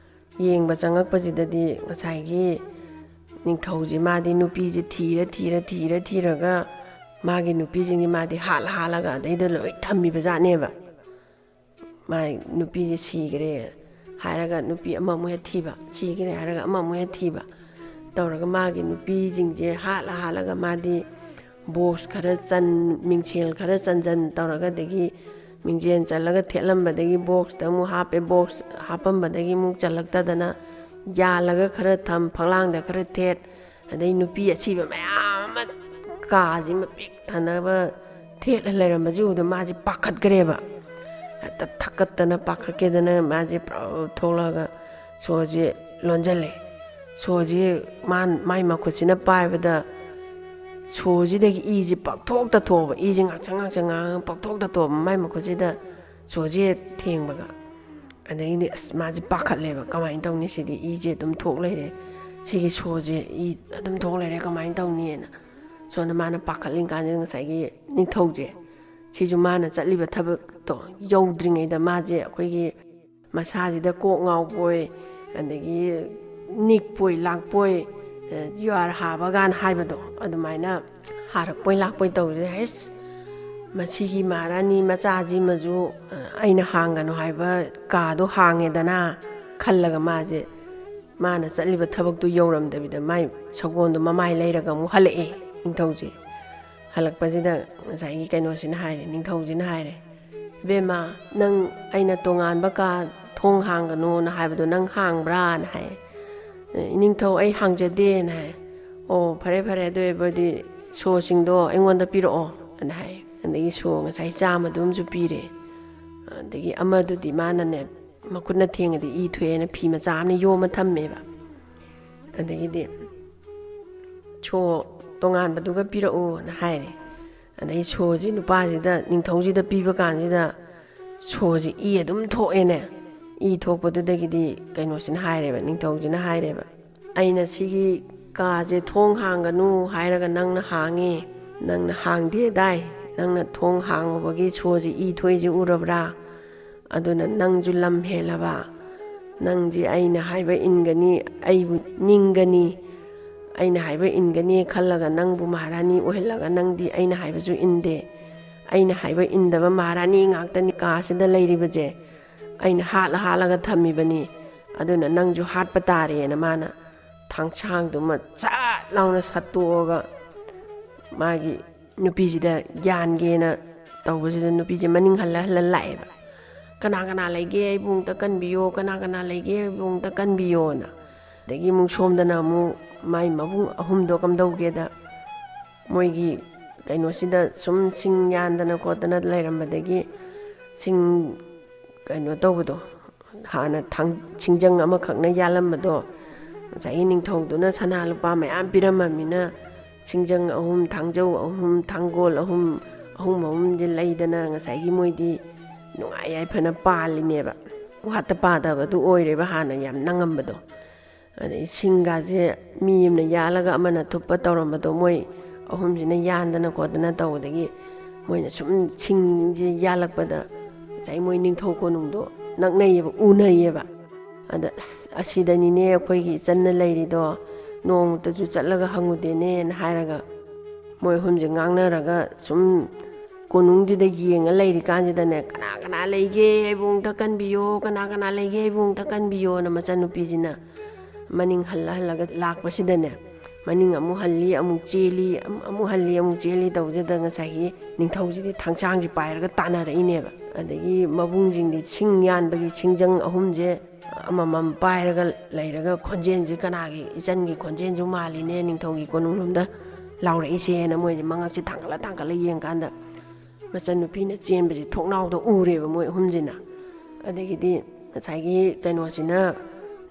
ꯌꯦꯡꯕ ꯆꯪꯉꯛꯄꯁꯤꯗꯗꯤ ꯉꯁꯥꯏꯒꯤ ꯅꯤꯡꯊꯧꯁꯦ, ꯃꯥꯗꯤ ꯅꯨꯄꯤꯁꯦ ꯊꯤꯔ ꯊꯤꯔ ꯊꯤꯔ ꯊꯤꯔꯒ ꯃꯥꯒꯤ ꯅꯨꯄꯤꯁꯤꯡꯁꯦ ꯃꯥꯗꯤ ꯍꯥꯠꯂ ꯍꯥꯠꯂꯒ ꯑꯗꯩꯗ ꯂꯣꯏ ꯊꯝꯃꯤꯕ ꯖꯥꯠꯅꯦꯕ꯫ ꯃꯥꯏ ꯅꯨꯄꯤꯁꯦ ꯁꯤꯈ꯭ꯔꯦ ꯍꯥꯏꯔꯒ ꯅꯨꯄꯤ ꯑꯃꯃꯨꯛ ꯍꯦꯛ ꯊꯤꯕ, ꯁꯤꯈ꯭ꯔꯦ ꯍꯥꯏꯔꯒ ꯑꯃꯃꯨꯛ ꯍꯦꯛ ꯊꯤꯕ ꯇꯧꯔꯒ ꯃꯥꯒꯤ ꯅꯨꯄꯤꯁꯤꯡꯁꯦ ꯍꯥꯠꯂ ꯍꯥꯠꯂꯒ ꯃꯥꯗꯤ ꯕꯣꯛꯁ ꯈꯔ ꯆꯟ, ꯃꯤꯡꯁꯦꯜ ꯈꯔ ꯆꯟꯖꯟ ꯇꯧꯔꯒ, ꯑꯗꯒꯤ ꯃꯤꯡꯖꯦꯜ ꯆꯜꯂꯒ ꯊꯦꯠꯂꯝꯕꯗꯒꯤ ꯕꯣꯛꯁꯇ ꯑꯃꯨꯛ ꯍꯥꯞꯄꯦ, ꯕꯣꯛꯁ ꯍꯥꯞꯄꯝꯕꯗꯒꯤ ꯑꯃꯨꯛ ꯆꯜꯂꯛꯇꯗꯅ ꯌꯥꯜꯂꯒ ꯈꯔ ꯊꯝ, ꯐꯛꯂꯥꯡꯗ ꯈꯔ ꯊꯦꯠ, ꯑꯗꯩ ꯅꯨꯄꯤ ꯑꯁꯤꯕ ꯃꯌꯥꯝ ꯑꯃ ꯀꯥꯁꯤ ꯃꯄꯤꯛ ꯊꯟꯅꯕ ꯊꯦꯠꯂ ꯂꯩꯔꯝꯕꯁꯤ ꯎꯕꯗ ꯃꯥꯁꯦ ꯄꯥꯈꯠꯈ꯭ꯔꯦꯕ꯫ ꯍꯦꯛꯇ ꯊꯛꯀꯠꯇꯅ ꯄꯥꯈꯠꯀꯦꯗꯅ ꯃꯥꯁꯦ ꯄ꯭ꯔꯞ ꯊꯣꯛꯂꯛꯑꯒ ꯁꯣꯁꯦ ꯂꯣꯟꯁꯤꯜꯂꯦ꯫ ꯁꯣꯁꯦ ꯃꯥ-, ꯃꯥꯏ ꯃꯈꯨꯠꯁꯤꯅ ꯄꯥꯏꯕꯗ ꯁꯣꯁꯤꯗꯒꯤ ꯏꯁꯦ ꯄꯛꯊꯣꯛꯇ ꯊꯣꯛꯑꯕ, ꯏꯁꯦ ꯉꯥꯛꯁꯪ ꯉꯥꯛꯁꯪ ꯉꯥꯡꯉꯒ ꯄꯛꯊꯣꯛꯇ ꯊꯣꯛꯑꯕ ꯃꯥꯏ ꯃꯈꯨꯠꯁꯤꯗ ꯁꯣꯁꯦ ꯊꯦꯡꯕꯒ꯫ ꯑꯗꯒꯤꯗꯤ ꯑꯁ, ꯃꯥꯁꯦ ꯄꯥꯈꯠꯂꯦꯕ, "ꯀꯃꯥꯏꯅ ꯇꯧꯅꯤ ꯁꯤꯗꯤ? ꯏꯁꯦ ꯑꯗꯨꯝ ꯊꯣꯛ ꯂꯩꯔꯦ, ꯁꯤꯒꯤ ꯁꯣꯁꯦ ꯏ ꯑꯗꯨꯝ ꯊꯣꯛ ꯂꯩꯔꯦ, ꯀꯃꯥꯏꯅ ꯇꯧꯅꯤꯅ?" ꯁꯣꯝꯗ ꯃꯥꯅ ꯄꯥꯈꯠꯂꯤ ꯀꯥꯟꯁꯤꯗ ꯉꯁꯥꯏꯒꯤ ꯅꯤꯡꯊꯧꯁꯦ, ꯁꯤꯁꯨ ꯃꯥꯅ ꯆꯠꯂꯤꯕ ꯊꯕꯛꯇꯣ ꯌꯧꯗ꯭ꯔꯤꯉꯩꯗ ꯃꯥꯁꯦ ꯑꯩꯈꯣꯏꯒꯤ ꯃꯁꯥꯁꯤꯗ ꯀꯣꯛ ꯉꯥꯎꯕꯣꯏ, ꯑꯗꯒꯤ ꯅꯤꯛꯄꯣꯏ ꯂꯥꯛꯄꯣꯏ, ꯌꯨ ꯑꯥꯔ ꯍꯥꯕꯒꯥꯟ ꯍꯥꯏꯕꯗꯣ ꯑꯗꯨꯃꯥꯏꯅ ꯍꯥꯔꯛꯄꯣꯏ ꯂꯥꯛꯄꯣꯏ ꯇꯧꯔꯤꯁꯦ꯫ ꯍꯩꯁ, ꯃꯁꯤꯒꯤ ꯃꯍꯥꯔꯥꯅꯤ ꯃꯆꯥꯁꯤꯃꯁꯨ ꯑꯩꯅ ꯍꯥꯡꯒꯅꯨ ꯍꯥꯏꯕ ꯀꯥꯗꯣ ꯍꯥꯡꯉꯦꯗꯅ ꯈꯜꯂꯒ ꯃꯥꯁꯦ, ꯃꯥꯅ ꯆꯠꯂꯤꯕ ꯊꯕꯛꯇꯨ ꯌꯧꯔꯝꯗꯕꯤꯗ ꯃꯥꯏ ꯁꯒꯣꯜꯗꯣ ꯃꯃꯥꯏ ꯂꯩꯔꯒ ꯑꯃꯨꯛ ꯍꯜꯂꯛꯑꯦ ꯅꯤꯡꯊꯧꯁꯦ꯫ ꯍꯜꯂꯛꯄꯁꯤꯗ ꯉꯁꯥꯏꯒꯤ ꯀꯩꯅꯣꯁꯤꯅ ꯍꯥꯏꯔꯦ, ꯅꯤꯡꯊꯧꯁꯤꯅ ꯍꯥꯏꯔꯦ, "ꯏꯕꯦꯝꯃ, ꯅꯪ ꯑꯩꯅ ꯇꯣꯉꯥꯟꯕ ꯀꯥ ꯊꯣꯡ ꯍꯥꯡꯒꯅꯣꯅ ꯍꯥꯏꯕꯗꯣ ꯅꯪ ꯍꯥꯡꯕ꯭ꯔꯥꯅ?" ꯍꯥꯏ꯫ "ꯏꯅꯤꯡꯊꯧ, ꯑꯩ ꯍꯥꯡꯖꯗꯦꯅ" ꯍꯥꯏ꯫ "ꯑꯣ, ꯐꯔꯦ ꯐꯔꯦ, ꯑꯗꯨ ꯑꯣꯏꯔꯕꯗꯤ ꯁꯣꯁꯤꯡꯗꯣ ꯑꯩꯉꯣꯟꯗ ꯄꯤꯔꯛꯑꯣ" ꯑꯅ ꯍꯥꯏ꯫ ꯑꯗꯒꯤ ꯁꯣ ꯉꯁꯥꯏ ꯆꯥꯝꯃꯗꯨ ꯑꯃꯁꯨ ꯄꯤꯔꯦ꯫ ꯑꯗꯒꯤ ꯑꯃꯗꯨꯗꯤ ꯃꯥꯅꯅꯦ, ꯃꯈꯨꯠꯅ ꯊꯦꯡꯉꯗꯤ ꯏ ꯊꯣꯛꯑꯦꯅ ꯐꯤ ꯃꯆꯥ ꯑꯃꯅ ꯌꯣꯝꯃ ꯊꯝꯃꯦꯕ꯫ ꯑꯗꯒꯤꯗꯤ "ꯁꯣ ꯇꯣꯉꯥꯟꯕꯗꯨꯒ ꯄꯤꯔꯛꯎꯅ" ꯍꯥꯏꯔꯦ꯫ ꯑꯗꯩ ꯁꯣꯁꯤ ꯅꯨꯄꯥꯁꯤꯗ, ꯅꯤꯡꯊꯧꯁꯤꯗ ꯄꯤꯕ ꯀꯥꯟꯁꯤꯗ ꯁꯣꯁꯤ ꯏ ꯑꯗꯨꯝ ꯊꯣꯛꯑꯦꯅꯦ꯫ ꯏ ꯊꯣꯛꯄꯗꯨꯗꯒꯤꯗꯤ ꯀꯩꯅꯣꯁꯤꯅ ꯍꯥꯏꯔꯦꯕ, ꯅꯤꯡꯊꯧꯁꯤꯅ ꯍꯥꯏꯔꯦꯕ, "ꯑꯩꯅ ꯁꯤꯒꯤ ꯀꯥꯁꯦ ꯊꯣꯡ ꯍꯥꯡꯒꯅꯨ ꯍꯥꯏꯔꯒ ꯅꯪꯅ ꯍꯥꯡꯉꯦ, ꯅꯪꯅ ꯍꯥꯡꯗꯦꯗꯥꯏ? ꯅꯪꯅ ꯊꯣꯡ ꯍꯥꯡꯉꯨꯕꯒꯤ ꯁꯣꯁꯤ ꯏ ꯊꯣꯛꯏꯁꯤ ꯎꯔꯕ꯭ꯔꯥ? ꯑꯗꯨꯅ ꯅꯪꯁꯨ ꯂꯝ ꯍꯦꯜꯂꯕ, ꯅꯪꯁꯤ ꯑꯩꯅ ꯍꯥꯏꯕ ꯏꯟꯒꯅꯤ, ꯑꯩꯕꯨ ꯅꯤꯡꯒꯅꯤ, ꯑꯩꯅ ꯍꯥꯏꯕ ꯏꯟꯒꯅꯤ ꯈꯜꯂꯒ ꯅꯪꯕꯨ ꯃꯍꯥꯔꯥꯅꯤ ꯑꯣꯏꯍꯜꯂꯒ ꯅꯪꯗꯤ ꯑꯩꯅ ꯍꯥꯏꯕꯁꯨ ꯏꯟꯗꯦ, ꯑꯩꯅ ꯍꯥꯏꯕ ꯏꯟꯗꯕ ꯃꯍꯥꯔꯥꯅꯤ ꯉꯥꯛꯇꯅꯤ ꯀꯥꯁꯤꯗ ꯂꯩꯔꯤꯕꯁꯦ, ꯑꯩꯅ ꯍꯥꯠꯂ ꯍꯥꯠꯂꯒ ꯊꯝꯃꯤꯕꯅꯤ, ꯑꯗꯨꯅ ꯅꯪꯁꯨ ꯍꯥꯠꯄ ꯇꯥꯔꯦꯅ" ꯃꯥꯅ ꯊꯥꯡꯁꯥꯡꯗꯨꯃ ꯆꯥꯠ ꯂꯥꯎꯅ ꯁꯠꯇꯣꯛꯑꯒ ꯃꯥꯒꯤ ꯅꯨꯄꯤꯁꯤꯗ ꯌꯥꯟꯒꯦꯅ ꯇꯧꯕꯁꯤꯗ ꯅꯨꯄꯤꯁꯦ ꯃꯅꯤꯡ ꯍꯜꯂ ꯍꯜꯂ ꯂꯥꯛꯑꯦꯕ꯫ "ꯀꯅꯥ ꯀꯅꯥ ꯂꯩꯒꯦ? ꯑꯩꯕꯨ ꯑꯃꯨꯛꯇ ꯀꯟꯕꯤꯌꯣ, ꯀꯅꯥ ꯀꯅꯥ ꯂꯩꯒꯦ? ꯑꯩꯕꯨ ꯑꯃꯨꯛꯇ ꯀꯟꯕꯤꯌꯣꯅ"꯫ ꯑꯗꯒꯤ ꯑꯃꯨꯛ ꯁꯣꯝꯗꯅ ꯑꯃꯨꯛ ꯃꯥꯏ ꯃꯕꯨꯡ ꯑꯍꯨꯝꯗꯣ ꯀꯝꯗꯧꯒꯦꯗ, ꯃꯣꯏꯒꯤ ꯀꯩꯅꯣꯁꯤꯗ ꯁꯨꯝ ꯁꯤꯡ ꯌꯥꯟꯗꯅ ꯈꯣꯠꯇꯅ ꯂꯩꯔꯝꯕꯗꯒꯤ ꯁꯤꯡ ꯀꯩꯅꯣ ꯇꯧꯕꯗꯣ, ꯍꯥꯟꯅ ꯊꯥꯡ-, ꯁꯤꯡꯖꯪ ꯑꯃꯈꯛꯅ ꯌꯥꯜꯂꯝꯕꯗꯣ, ꯉꯁꯥꯏꯒꯤ ꯅꯤꯡꯊꯧꯗꯨꯅ ꯁꯅꯥ ꯂꯨꯄꯥ ꯃꯌꯥꯝ ꯄꯤꯔꯝꯃꯃꯤꯅ, ꯁꯤꯡꯖꯪ ꯑꯍꯨꯝ, ꯊꯥꯡꯖꯧ ꯑꯍꯨꯝ, ꯊꯥꯡꯒꯣꯜ ꯑꯍꯨꯝ, ꯑꯍꯨꯝ ꯑꯍꯨꯝꯁꯦ ꯂꯩꯗꯅ ꯉꯁꯥꯏꯒꯤ ꯃꯣꯏꯗꯤ ꯅꯨꯡꯉꯥꯏ ꯌꯥꯏꯐꯅ ꯄꯥꯜꯂꯤꯅꯦꯕ꯫ ꯋꯥꯠꯇ ꯄꯥꯗꯕꯗꯨ ꯑꯣꯏꯔꯦꯕ ꯍꯥꯟꯅ ꯌꯥꯝ ꯅꯪꯉꯝꯕꯗꯣ꯫ ꯑꯗꯩ ꯁꯤꯡꯒꯥꯁꯦ ꯃꯤ ꯑꯃꯅ ꯌꯥꯜꯂꯒ ꯑꯃꯅ ꯊꯨꯞꯄ ꯇꯧꯔꯝꯕꯗꯣ ꯃꯣꯏ ꯑꯍꯨꯝꯁꯤꯅ ꯌꯥꯟꯗꯅ ꯈꯣꯠꯇꯅ ꯇꯧꯕꯗꯒꯤ ꯃꯣꯏꯅ ꯁꯨꯝ ꯁꯤꯡꯁꯦ ꯌꯥꯜꯂꯛꯄꯗ ꯉꯁꯥꯏ ꯃꯣꯏ ꯅꯤꯡꯊꯧ ꯀꯣꯅꯨꯡꯗꯣ ꯅꯛꯅꯩꯌꯦꯕ, ꯎꯅꯩꯌꯦꯕ꯫ ꯑꯗ "ꯑꯁ, ꯑꯁꯤꯗꯅꯤꯅꯦ ꯑꯩꯈꯣꯏꯒꯤ ꯏꯆꯟꯅ ꯂꯩꯔꯤꯗꯣ, ꯅꯣꯡꯃꯇꯁꯨ ꯆꯠꯂꯒ ꯍꯪꯉꯨꯗꯦꯅꯦꯅ ꯍꯥꯏꯔꯒ ꯃꯣꯏ ꯑꯍꯨꯝꯁꯦ ꯉꯥꯡꯅꯔꯒ ꯁꯨꯝ ꯀꯣꯅꯨꯡꯗꯨꯗ ꯌꯦꯡꯉ ꯂꯩꯔꯤꯀꯥꯟꯁꯤꯗꯅꯦ, "ꯀꯅꯥ ꯀꯅꯥ ꯂꯩꯒꯦ? ꯑꯩꯕꯨ ꯑꯃꯨꯛꯇ ꯀꯟꯕꯤꯌꯣ, ꯀꯅꯥ ꯀꯅꯥ ꯂꯩꯒꯦ? ꯑꯩꯕꯨ ꯑꯃꯨꯛꯇ ꯀꯟꯕꯤꯌꯣꯅ" ꯃꯆꯟꯅꯨꯄꯤꯁꯤꯅ ꯃꯅꯤꯡ ꯍꯜꯂ ꯍꯜꯂꯒ ꯂꯥꯛꯄꯁꯤꯗꯅꯦ, ꯃꯅꯤꯡ ꯑꯃꯨꯛ ꯍꯜꯂꯤ, ꯑꯃꯨꯛ ꯆꯦꯜꯂꯤ, ꯑꯃꯨꯛ ꯍꯜꯂꯤ, ꯑꯃꯨꯛ ꯆꯦꯜꯂꯤ ꯇꯧꯕꯁꯤꯗ ꯉꯁꯥꯏꯒꯤ ꯅꯤꯡꯊꯧꯁꯤꯗꯤ ꯊꯥꯡꯁꯥꯡꯁꯤ ꯄꯥꯏꯔꯒ ꯇꯥꯟꯅꯔꯛꯏꯅꯦꯕ꯫ ꯑꯗꯒꯤ ꯃꯕꯨꯡꯁꯤꯡꯗꯤ ꯁꯤꯡ ꯌꯥꯟꯕꯒꯤ ꯁꯤꯡꯖꯪ ꯑꯍꯨꯝꯁꯦ ꯑꯃꯃꯝ ꯄꯥꯏꯔꯒ ꯂꯩꯔꯒ, ꯈꯣꯟꯖꯦꯜꯁꯤ ꯀꯅꯥꯒꯤ, ꯏꯆꯟꯒꯤ ꯈꯣꯟꯖꯦꯜꯁꯨ ꯃꯥꯜꯂꯤꯅꯦ ꯅꯤꯡꯊꯧꯒꯤ ꯀꯣꯅꯨꯡꯂꯣꯝꯗ ꯂꯥꯎꯔꯛꯏꯁꯦꯅ ꯃꯣꯏꯁꯦ ꯃꯉꯛꯁꯦ ꯊꯥꯡꯒꯠꯂ ꯊꯥꯡꯒꯠꯂ ꯌꯦꯡꯀꯥꯟꯗ, ꯃꯆꯟꯅꯨꯄꯤꯅ ꯆꯦꯟꯕꯁꯦ ꯊꯣꯡꯅꯥꯎꯗ ꯎꯔꯦꯕ ꯃꯣꯏ ꯑꯍꯨꯝꯁꯤꯅ꯫ ꯑꯗꯒꯤꯗꯤ ꯉꯁꯥꯏꯒꯤ ꯀꯩꯅꯣꯁꯤꯅ,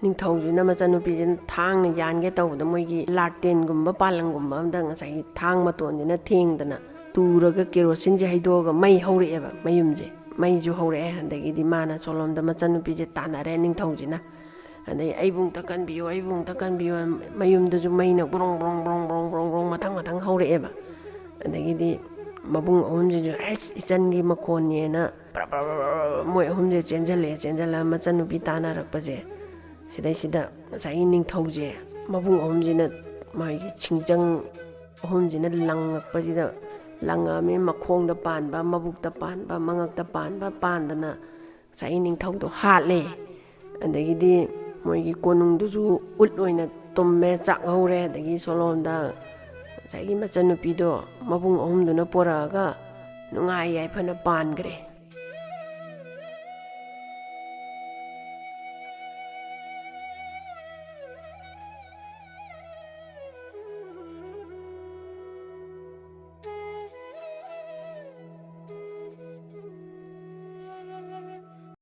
ꯅꯤꯡꯊꯧꯁꯤꯅ ꯃꯆꯟꯅꯨꯄꯤꯁꯤꯅ ꯊꯥꯡꯅ ꯌꯥꯟꯒꯦ ꯇꯧꯕꯗ, ꯃꯣꯏꯒꯤ ꯂꯥꯇꯦꯟꯒꯨꯝꯕ ꯄꯥꯂꯪꯒꯨꯝꯕ ꯑꯝꯗ ꯉꯁꯥꯏꯒꯤ ꯊꯥꯡ ꯃꯇꯣꯟꯁꯤꯅ ꯊꯦꯡꯗꯅ ꯇꯨꯔꯒ ꯀꯦꯔꯣꯁꯤꯟꯁꯦ ꯍꯩꯗꯣꯛꯑꯒ ꯃꯩ ꯍꯧꯔꯛꯑꯦꯕ, ꯃꯌꯨꯝꯁꯦ꯫ ꯃꯩꯁꯨ ꯍꯧꯔꯛꯑꯦ꯫ ꯑꯗꯒꯤꯗꯤ ꯃꯥꯅ ꯁꯣꯂꯣꯝꯗ ꯃꯆꯟꯅꯨꯄꯤꯁꯦ ꯇꯥꯟꯅꯔꯦ ꯅꯤꯡꯊꯧꯁꯤꯅ꯫ ꯑꯗꯩ "ꯑꯩꯕꯨ ꯑꯃꯨꯛꯇ ꯀꯟꯕꯤꯌꯣ, ꯑꯩꯕꯨ ꯑꯃꯨꯛꯇ ꯀꯟꯕꯤꯌꯣ", ꯃꯌꯨꯝꯗꯁꯨ ꯃꯩꯅ ꯒ꯭ꯔꯣꯡ ꯒ꯭ꯔꯣꯡ ꯒ꯭ꯔꯣꯡ ꯒ꯭ꯔꯣꯡ ꯒ꯭ꯔꯣꯡ ꯒ꯭ꯔꯣꯡ ꯃꯊꯪ ꯃꯊꯪ ꯍꯧꯔꯛꯑꯦꯕ꯫ ꯑꯗꯒꯤꯗꯤ ꯃꯕꯨꯡ ꯑꯍꯨꯝꯁꯤꯁꯨ "ꯑꯩꯁ, ꯏꯆꯟꯒꯤ ꯃꯈꯣꯟꯅꯦꯅ" ꯄ꯭ꯔ ꯄ꯭ꯔ ꯄ꯭ꯔ ꯄ꯭ꯔ ꯃꯣꯏ ꯑꯍꯨꯝꯁꯦ ꯆꯦꯟꯁꯤꯜꯂꯛꯑꯦ꯫ ꯆꯦꯟꯁꯤꯜꯂꯒ ꯃꯆꯟꯅꯨꯄꯤ ꯇꯥꯟꯅꯔꯛꯄꯁꯦ, ꯁꯤꯗꯩꯁꯤꯗ ꯉꯁꯥꯏꯒꯤ ꯅꯤꯡꯊꯧꯁꯦ, ꯃꯕꯨꯡ ꯑꯍꯨꯝꯁꯤꯅ ꯃꯥꯒꯤ ꯁꯤꯡꯖꯪ ꯑꯍꯨꯝꯁꯤꯅ ꯂꯪꯉꯛꯄꯁꯤꯗ, ꯂꯪꯉꯛꯑꯃꯤ, ꯃꯈꯣꯡꯗ ꯄꯥꯟꯕ, ꯃꯕꯨꯛꯇ ꯄꯥꯟꯕ, ꯃꯉꯛꯇ ꯄꯥꯟꯕ ꯄꯥꯟꯗꯅ ꯉꯁꯥꯏꯒꯤ ꯅꯤꯡꯊꯧꯗꯣ ꯍꯥꯠꯂꯦ꯫ ꯑꯗꯒꯤꯗꯤ ꯃꯣꯏꯒꯤ ꯀꯣꯅꯨꯡꯗꯨꯁꯨ ꯎꯠ ꯑꯣꯏꯅ ꯇꯨꯝꯃꯦ, ꯆꯥꯛꯍꯧꯔꯦ꯫ ꯑꯗꯒꯤ ꯁꯣꯂꯣꯝꯗ ꯉꯁꯥꯏꯒꯤ ꯃꯆꯟꯅꯨꯄꯤꯗꯣ ꯃꯕꯨꯡ ꯑꯍꯨꯝꯗꯨꯅ ꯄꯣꯔꯛꯑꯒ ꯅꯨꯡꯉꯥꯏ ꯌꯥꯏꯐꯅ ꯄꯥꯟꯈ꯭ꯔꯦ꯫